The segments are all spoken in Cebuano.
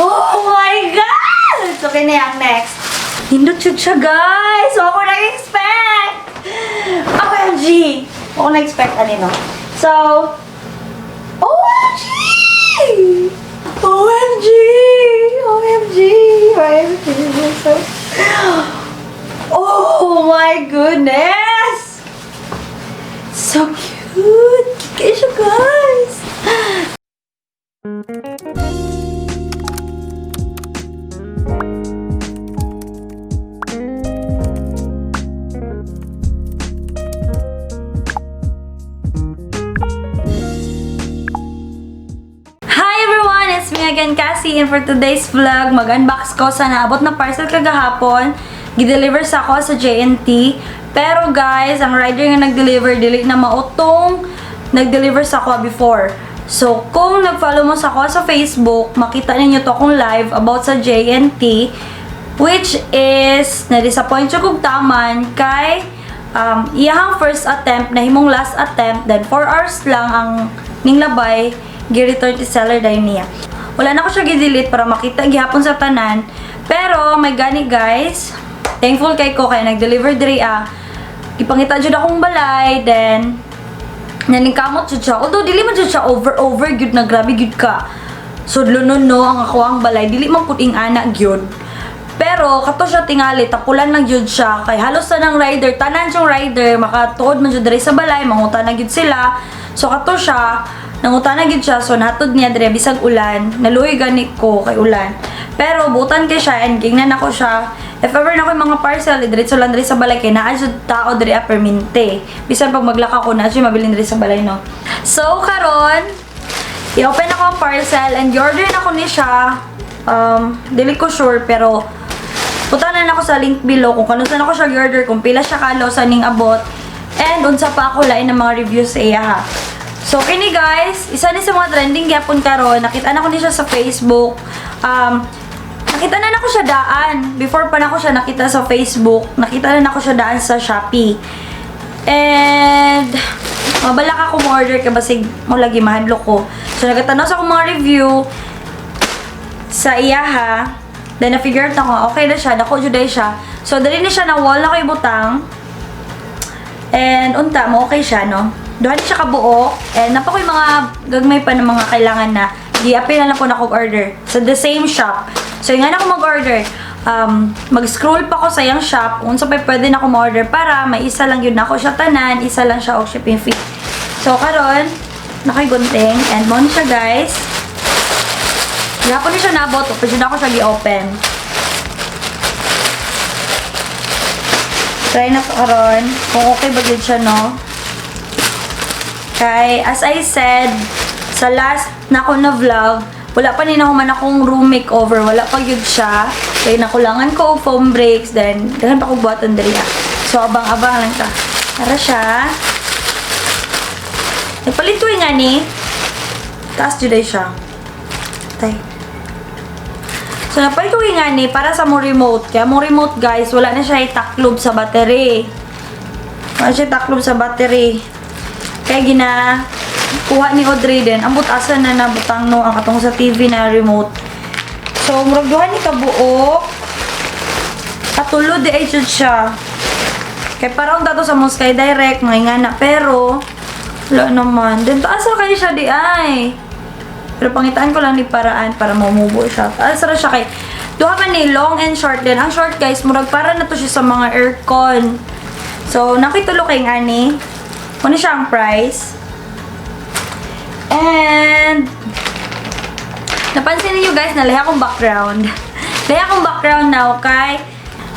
Oh my God! So, kini ang next. Nindot jud siya, guys! So, ako na-expect! OMG! Ako na-expect, ano, no? So, OMG! OMG! OMG! OMG! So, oh my goodness! So cute! Cute kayo siya, guys! Hi everyone! It's me again, Cassie, and for today's vlog, mag-unbox ko sa naabot na parcel kagahapon. Gi-deliver sa ako sa J&T. Pero guys, ang rider nga nag-deliver, dili na mautong nag-deliver sa ako before. So, kung nag-follow mo sa ako sa Facebook, makita ninyo to akong live about sa J&T, which is, na-disappoint siya kog taman kay iyahang first attempt, na himong last attempt, then 4 hours lang ang ninglabay, gi-return to seller dahil niya. Wala na ko siya gi-delete para makita gihapon sa tanan. Pero, may gani guys, thankful kay ko kay nag-deliver diri ah. Gipangita jud akong balay, then naningkamot jud siya. Although dili man jud siya over over gyud na grabe gyud ka. So lunon no ang ako ang balay dili man pud ing ana gyud. Pero kato siya tingali tapulan lang gyud siya kay halos sa nang rider tanan siyang rider makatuod man jud diri sa balay manguta na gyud sila. So kato siya nanguta na gyud siya, so natod niya diri bisag ulan. Naluoy gani ko kay ulan. Pero butan kay siya and gingnan ako siya. If ever na ko yung mga parcel, diretso lang diri sa balay kay naa jud tao diri a perminte. Bisan pag maglaka ko na jud mabilin diri sa balay no. So karon, i-open ako ang parcel and i-order na ko ni siya. Dili ko sure pero punta na ako sa link below kung kano saan ako siya i-order, kung pila siya kalo sa ning abot, and unsa pa ako lain ng mga reviews sa iya ha. So kini guys, isa ni sa mga trending gyapon karon, nakita na ko ni siya sa Facebook. Nakita na nako siya daan. Before pa nako siya nakita sa Facebook, nakita na nako siya daan sa Shopee. And mabalak ako mo order kay basig mo lagi mahadlok ko. So nagatanaw sa akong mga review sa iya ha. Then na-figure out ako, okay na siya, dako jud siya. So dali ni siya na wall na kay butang. And unta mo okay siya no. Duha ni siya kabuok and napa ko'y mga gagmay pa ng mga kailangan na gi-apil na lang ko na kog order sa the same shop. So yung nga na ako mag-order, mag-scroll pa ko sa iyang shop kung unsa pa pwede na ako ma-order para may isa lang yun na ako siya tanan, isa lang siya og shipping fee. So karon nakay gunting and mo ni siya guys. Gihapon ni siya naabot, pwede na ako siya gi-open. Try na to karon kung okay ba gyud siya no. Kay as I said sa last na ako na vlog, wala pa ni nahuman akong room makeover, wala pa gyud siya. Kay nakulangan ko og foam breaks, then daghan pa kog buhaton diri ah. So abang-abang lang ta. Tara siya. Nagpalit ko nga ni. Taas jud ay siya. Tay. So napalit ko nga ni para sa mo remote. Kaya mo remote guys, wala na siya itaklob sa battery. Wala siya itaklob sa battery. Kaya gina kuha ni Audrey din. Ambot asa na nabutang no ang katong sa TV na remote. So murag duha ni kabuok. Katulo di ay jud siya. Kay parang dato sa mo Sky Direct mga ingana pero wala naman. Then taas ra kayo siya di ay. Pero pangitaan ko lang ni paraan para mamubo siya. Taas ra siya kay duha man ni long and short din. Ang short guys, murag para na to siya sa mga aircon. So nakitulo kay ngani. Ano siya ang price? And napansin niyo guys na lahi akong background. Lahi akong background now kay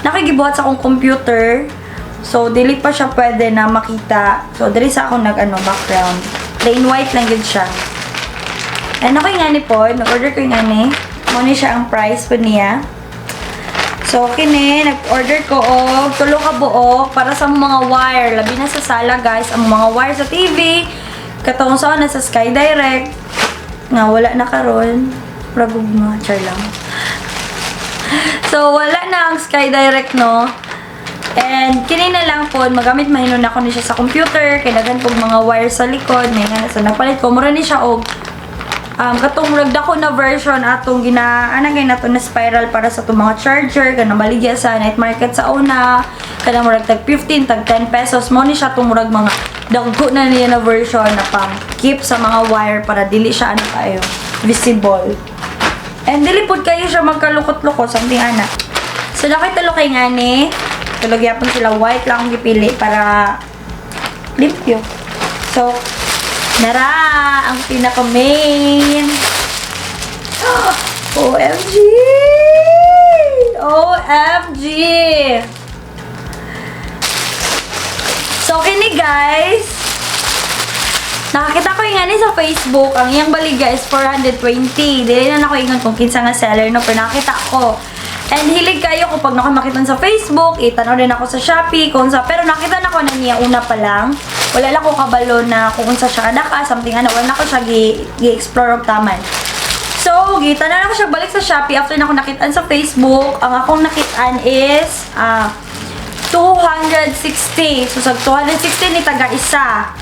nakigibuhat sa akong computer. So dili pa siya pwede na makita. So dili sa akong nag ano background. Plain white lang gid siya. And ako yung ngani po, nag-order ko yung ngani. Mo ni siya ang price po niya. So kini nag-order ko og tulo ka buok para sa mga wire. Labi na sa sala guys, ang mga wire sa TV. Katong sa na sa Sky Direct nga wala na karon. Murag ugma, char lang. So wala na ang Sky Direct no. And kini na lang po, magamit mahinon ako ni siya sa computer, kay daghan pog mga wire sa likod, may nga sa napalit ko mura ni siya og Katong murag dako na version atong gina ana gay nato na spiral para sa atong mga charger kanang baligya sa night market sa una, kanang murag tag 15, tag 10 pesos mo ni siya atong murag mga dagko na niya na version na pang keep sa mga wire para dili siya ano kayo visible. And dili pud kayo siya magkalukot-lukot, something ana. So dako tulo kay ngani, tulo gyapon sila, white lang akong gipili para limpyo. So nara ang pinaka main. OMG! OMG! So kini guys, nakakita ko yung ani sa Facebook, ang iyang baligya is 420. Dili na nako ingon kung kinsa nga seller no, pero nakita ko. And hilig kayo kung pag makita sa Facebook, itanaw din ako sa Shopee, kung sa, pero nakita na ko na niya una pa lang. Wala lang ko kabalo na kung unsa siya kadaka, something ano, wala na ko siya gi-explore og taman. So, gitanaw na ko siya balik sa Shopee after na ko nakitaan sa Facebook. Ang akong nakitaan is 260. So, sa 260 ni taga isa.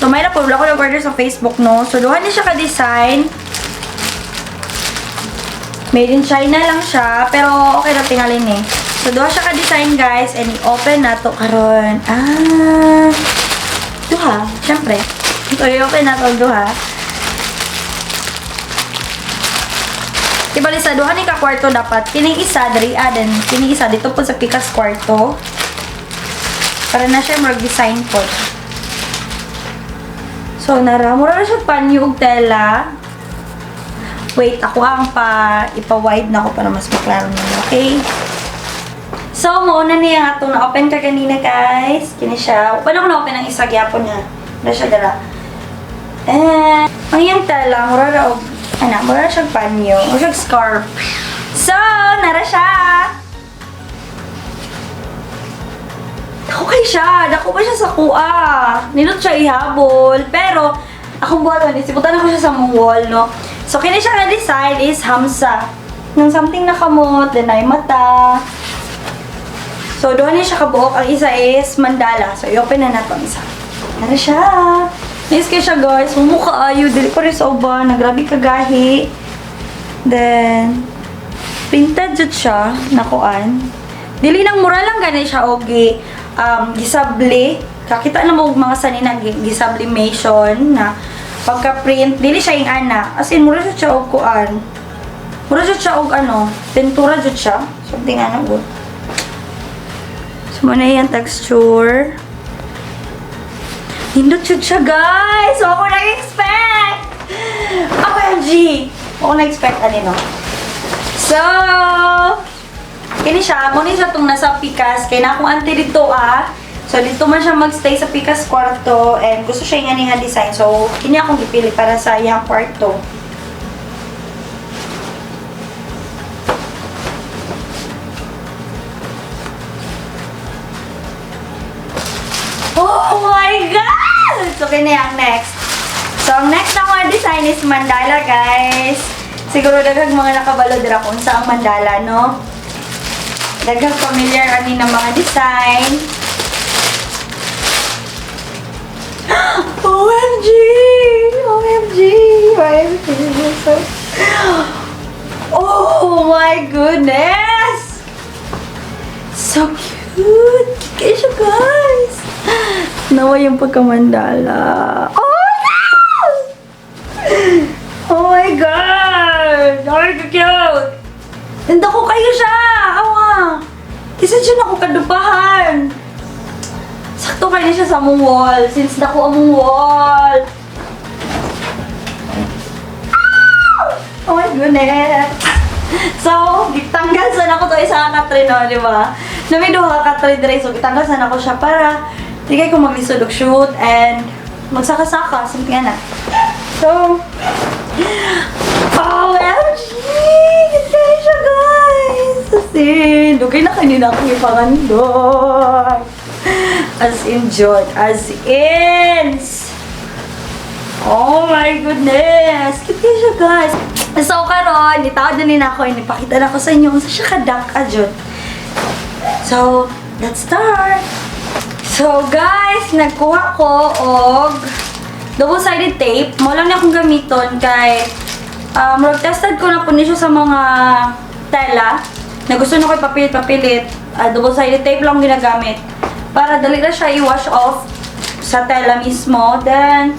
So, may na po, wala ko nag-order sa Facebook, no? So, duha ni siya ka-design. Made in China lang siya, pero okay na tingalin eh. So, duha siya ka-design, guys. And i-open na to karon. Ah, duha, syempre. So, i-open na to duha. Diba, Lisa, duha ni ka kwarto dapat. Kining isa, diri, then kining isa, dito po sa pikas kwarto. Para na siya mag-design po. So, nara, mura na siya panyo og tela. Wait, ako ang ipa-wide na ako para mas maklaro niyo, okay? So, mauna niya nga itong na-open ka kanina, guys. Kini siya. Paano ko na-open ang isa gyapon niya? Wala siya dala. And, ang iyang tela, mura ra og, ana, mura ra siyang panyo. Mura siyang scarf. So, nara siya! Dako kay siya. Dako pa siya sa kuha. Nindot siya ihabol. Pero, akong buhaton, isiputan ako siya sa mong wall, no? So, kini siya nga design is Hamsa. Nang something na kamot, then ay mata. So, doon niya siya kabuok. Ang isa is mandala. So, i-open na nato ang isa. Nara siya. Nice kayo siya, guys. Mukha ayo. Dili ko rin sa uban. Nagrabe kagahi. Then, printed jud siya. Nakuan. Dili nang mura lang gani siya og gisable. Kakita na mo og mga sanina gisublimation na pagka-print, dili siya yung ana. As in, mura siya og kuan. Mura siya og ano, pintura jud siya. Something ano good. So, muna yung texture. Nindot jud siya, guys! So, ako na-expect! OMG! Ako na-expect, ano, no? So, kini siya, muna siya itong nasa pikas. Kaya na akong auntie dito, ah. So, dito man siya magstay sa pikas kwarto. And gusto siya yung nga design. So, kini akong gipili para sa iyang kwarto. Oh my God! So, kini ang next. So, ang next na akong design is mandala, guys. Siguro daghang mga nakabalo dira kung sa ang mandala, no? Daghang familiar ani ng mga design. OMG! OMG! OMG! Oh my goodness! So cute! Cute siya, guys! Nawa yung pagkamandala. Oh no! Oh my God! Ay, cute! Ganda ko kayo siya! Awa! Isa siya na ako kadupahan! Sakto kayo siya sa among wall. Since dako among wall. Oh my goodness! So, gitanggal sana ko to isa ka katre, no, di ba? Nami duha ka katre dire, so gitanggal sana ko siya para di kay ko maglisod og shoot and magsaka-saka, something ana. So, OMG! Ganda siya, guys! As in, dugay na kanina akong ipangandoy. As in, Jod. As in! Oh my goodness! Cute siya, guys! So, karon, itawad na nina ako, ipakita na ko sa inyo kung sa siya kadak, jud. So, let's start! So, guys, nagkuha ko og Double-sided tape. Mao lang na akong gamiton kay tested ko na po ni siya sa mga tela na gusto na ko ipapilit-papilit. Double-sided tape lang ginagamit para dali na siya i-wash off sa tela mismo. Then,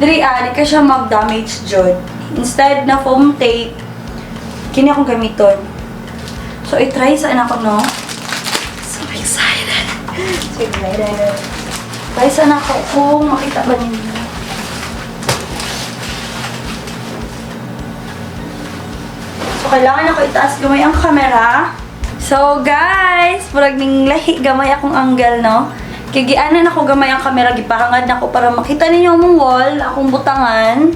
dali di ka siya mag-damage jud. Instead na foam tape, kini akong gamiton. So, i-try sa anak ko, no? So excited! So excited! Try sa anak ko kung makita ba ninyo. So, kailangan ako itaas gamay ang camera. So, guys, murag ning lahi gamay akong angle, no? Kay gianan ako gamay ang camera, gipahangad nako para makita ninyo among wall, akong butangan.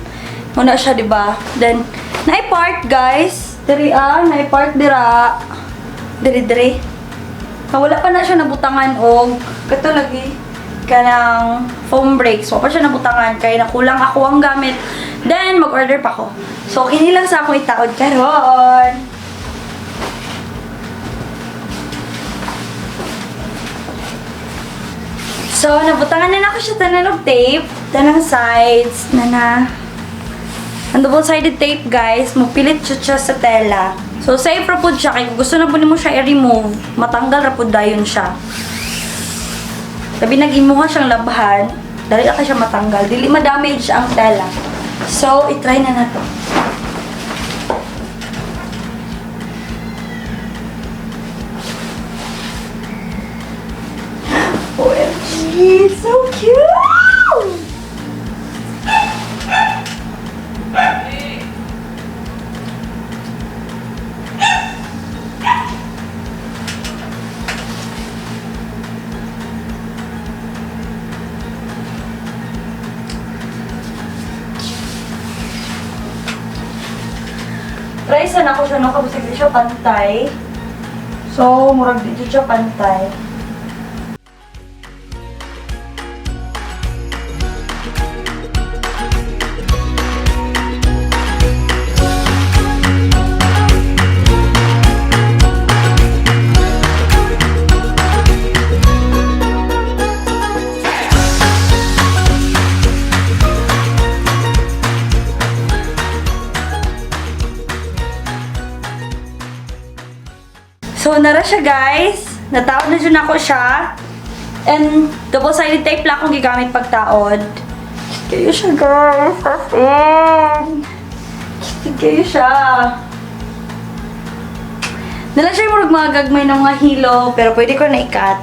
Muna siya, di ba? Then, naay part, guys. Diri naay part dira. Diri diri. Wala pa na siya nabutangan og kato lagi kanang foam breaks. Wala pa siya nabutangan kay nakulang ako ang gamit. Then mag-order pa ko. So kini lang sa akong itaod karon. So nabutangan na nako siya tanan og tape, tanang sides na na. Ang double-sided tape, guys, mupilit siya sa tela. So, safe ra pud siya. Kay kung gusto na po nimo siya i-remove, matanggal ra pud dayon siya. Labi nag-imuha siyang labhan, dali ra ka siya matanggal. Dili ma-damage ang tela. So, i-try na nato. OMG, it's so cute! Try sana ko siya, no? Kabusig di siya pantay. So, murag dito siya pantay. So, nara siya, guys. Nataod na dyan ako siya. And, double-sided tape lang akong gigamit pagtaod. Cute kayo siya, guys. As in. Cute kayo siya. Nala siya yung murag mga gagmay ng mga hilo, pero pwede ko na i-cut.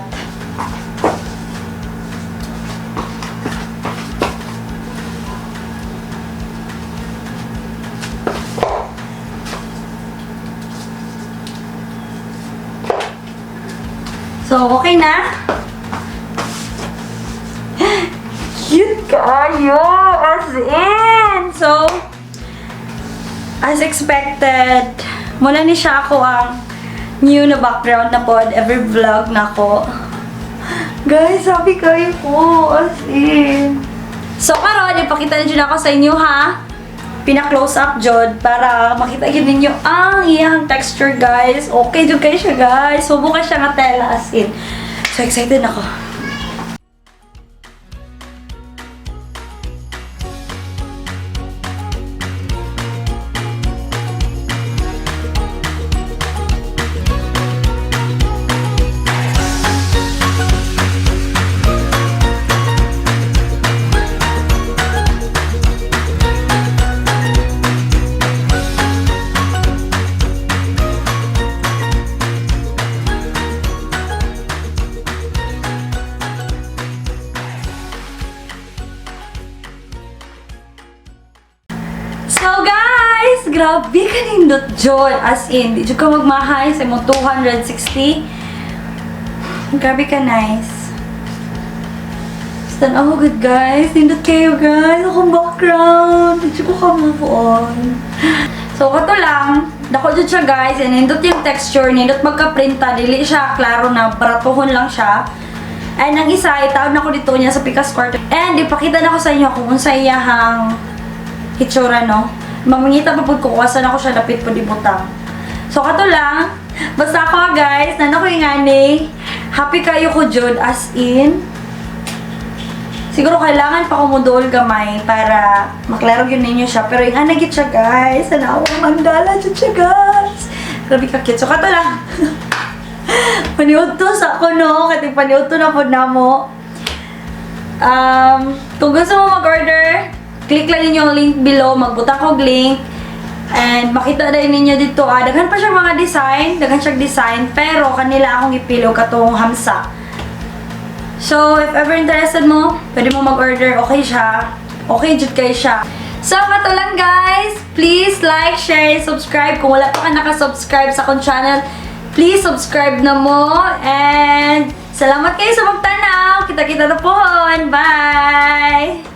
So, okay na? Cute kayo! As in! So, as expected, muna ni siya ako ang new na background na pod every vlog na ko. Guys, happy kayo po! As in! So, karon ipakita na dyan ako sa inyo, ha? Pina-close up jud para makita gyud ninyo ang iyang texture, guys. Okay jud kayo siya, guys. Subukan siya nga tela, as in. So excited ako. So guys, grabe kanindot jud. As in, di jud ka magmahay sa imong 260. Grabe ka nice. Basta ako good guys. Nindot kayo guys. Akong background. Di jud ko ka move on. So kato lang, dako jud siya guys. And nindot yung texture, nindot magka-printa. Dili siya klaro na baratuhon lang siya. And ang isa, itaon na ko dito niya sa Picasso Quarter. And ipakita na ko sa inyo kung unsa iyahang hitsura, no? Mamangita pa pud ko kung asa na ko siya dapit pud ibutang. So, kato lang. Basta ako, guys. Nano ko yung ngani. Happy kayo ko, jud. As in. Siguro kailangan pa ko muduol gamay para maklaro gyud ninyo siya. Pero yung gid siya, guys. Sana mandala jud siya, guys. Grabe ka cute. So kato lang. Paniudto sa ako, no? Kati paniudto na pod namo. Kung gusto mo mag-order, click lang ninyo ang link below. Magbutang kog link. And makita din ninyo dito, daghan pa siya mga design, daghan siya design, pero kanila akong ipilo katong hamsa. So, if ever interested mo, pwede mo mag-order. Okay siya. Okay jud kay siya. So, kato lang, guys. Please like, share, and subscribe. Kung wala pa ka nakasubscribe sa akong channel, please subscribe na mo. And salamat kayo sa magtanaw. Kita-kita na po. Bye!